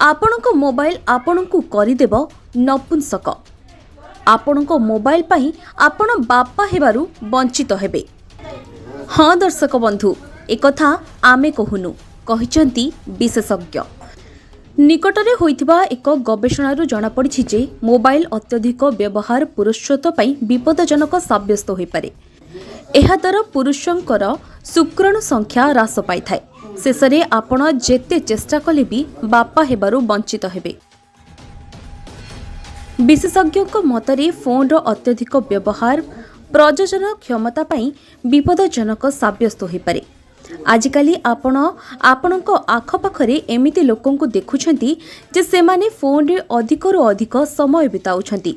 ଆପଣଙ୍କ ମୋବାଇଲ ଆପଣଙ୍କୁ କରିଦେବ ନପୁଂସକ। ଆପଣଙ୍କ ମୋବାଇଲ ପାଇଁ ଆପଣ ବାପା ହେବାରୁ ବଞ୍ଚିତ ହେବେ। ହଁ ଦର୍ଶକ ବନ୍ଧୁ, ଏକଥା ଆମେ କହୁନୁ, କହିଛନ୍ତି ବିଶେଷଜ୍ଞ। ନିକଟରେ ହୋଇଥିବା ଏକ ଗବେଷଣାରୁ ଜଣାପଡ଼ିଛି ଯେ ମୋବାଇଲ ଅତ୍ୟଧିକ ବ୍ୟବହାର ପୁରୁଷତ୍ୱ ପାଇଁ ବିପଦଜନକ ସାବ୍ୟସ୍ତ ହୋଇପାରେ। ଏହାଦ୍ୱାରା ପୁରୁଷଙ୍କର ଶୁକ୍ରାଣୁ ସଂଖ୍ୟା ହ୍ରାସ ପାଇଥାଏ। ଶେଷରେ ଆପଣ ଯେତେ ଚେଷ୍ଟା କଲେ ବି ବାପା ହେବାରୁ ବଞ୍ଚିତ ହେବେ। ବିଶେଷଜ୍ଞଙ୍କ ମତରେ ଫୋନ୍ର ଅତ୍ୟଧିକ ବ୍ୟବହାର ପ୍ରଜନନ କ୍ଷମତା ପାଇଁ ବିପଦଜନକ ସାବ୍ୟସ୍ତ ହୋଇପାରେ। ଆଜିକାଲି ଆପଣ ଆପଣଙ୍କ ଆଖପାଖରେ ଏମିତି ଲୋକଙ୍କୁ ଦେଖୁଛନ୍ତି ଯେ ସେମାନେ ଫୋନ୍ରେ ଅଧିକରୁ ଅଧିକ ସମୟ ବିତାଉଛନ୍ତି।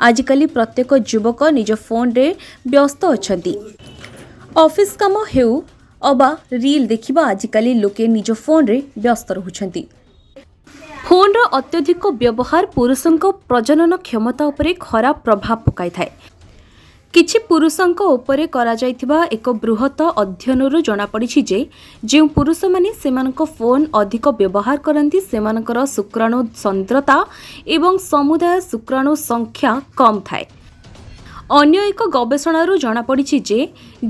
ଆଜିକାଲି ପ୍ରତ୍ୟେକ ଯୁବକ ନିଜ ଫୋନ୍ରେ ବ୍ୟସ୍ତ ଅଛନ୍ତି। ଅଫିସ କାମ ହେଉ ଅବା ରିଲ୍ ଦେଖିବା, ଆଜିକାଲି ଲୋକେ ନିଜ ଫୋନ୍ରେ ବ୍ୟସ୍ତ ରହୁଛନ୍ତି। ଫୋନ୍ର ଅତ୍ୟଧିକ ବ୍ୟବହାର ପୁରୁଷଙ୍କ ପ୍ରଜନନ କ୍ଷମତା ଉପରେ ଖରାପ ପ୍ରଭାବ ପକାଇଥାଏ। କିଛି ପୁରୁଷଙ୍କ ଉପରେ କରାଯାଇଥିବା ଏକ ବୃହତ ଅଧ୍ୟୟନରୁ ଜଣାପଡ଼ିଛି ଯେ ଯେଉଁ ପୁରୁଷମାନେ ସେମାନଙ୍କ ଫୋନ୍ ଅଧିକ ବ୍ୟବହାର କରନ୍ତି, ସେମାନଙ୍କର ଶୁକ୍ରାଣୁ ସାନ୍ଦ୍ରତା ଏବଂ ସମୁଦାୟ ଶୁକ୍ରାଣୁ ସଂଖ୍ୟା କମ୍ ଥାଏ। ଅନ୍ୟ ଏକ ଗବେଷଣାରୁ ଜଣାପଡ଼ିଛି ଯେ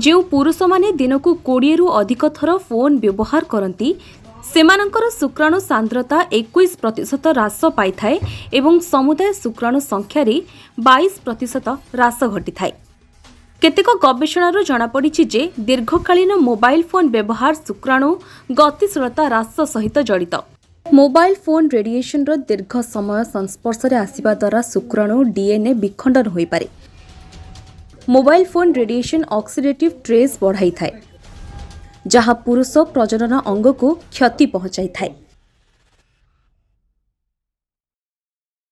ଯେଉଁ ପୁରୁଷମାନେ ଦିନକୁ 20ରୁ ଅଧିକ ଥର ଫୋନ୍ ବ୍ୟବହାର କରନ୍ତି, ସେମାନଙ୍କର ଶୁକ୍ରାଣୁ ସାନ୍ଦ୍ରତା 21% ହ୍ରାସ ପାଇଥାଏ ଏବଂ ସମୁଦାୟ ଶୁକ୍ରାଣୁ ସଂଖ୍ୟାରେ 22% ହ୍ରାସ ଘଟିଥାଏ। କେତେକ ଗବେଷଣାରୁ ଜଣାପଡ଼ିଛି ଯେ ଦୀର୍ଘକାଳୀନ ମୋବାଇଲ ଫୋନ୍ ବ୍ୟବହାର ଶୁକ୍ରାଣୁ ଗତିଶୀଳତା ହ୍ରାସ ସହିତ ଜଡ଼ିତ। ମୋବାଇଲ ଫୋନ୍ ରେଡିଏସନର ଦୀର୍ଘ ସମୟ ସଂସ୍ପର୍ଶରେ ଆସିବା ଦ୍ୱାରା ଶୁକ୍ରାଣୁ ଡିଏନ୍ଏ ବିଖଣ୍ଡନ ହୋଇପାରେ। Mobile phone radiation oxidative stress ବଢ଼ାଇଥାଏ, ଯାହା ପୁରୁଷ ପ୍ରଜନନ ଅଙ୍ଗକୁ କ୍ଷତି ପହଞ୍ଚାଇଥାଏ।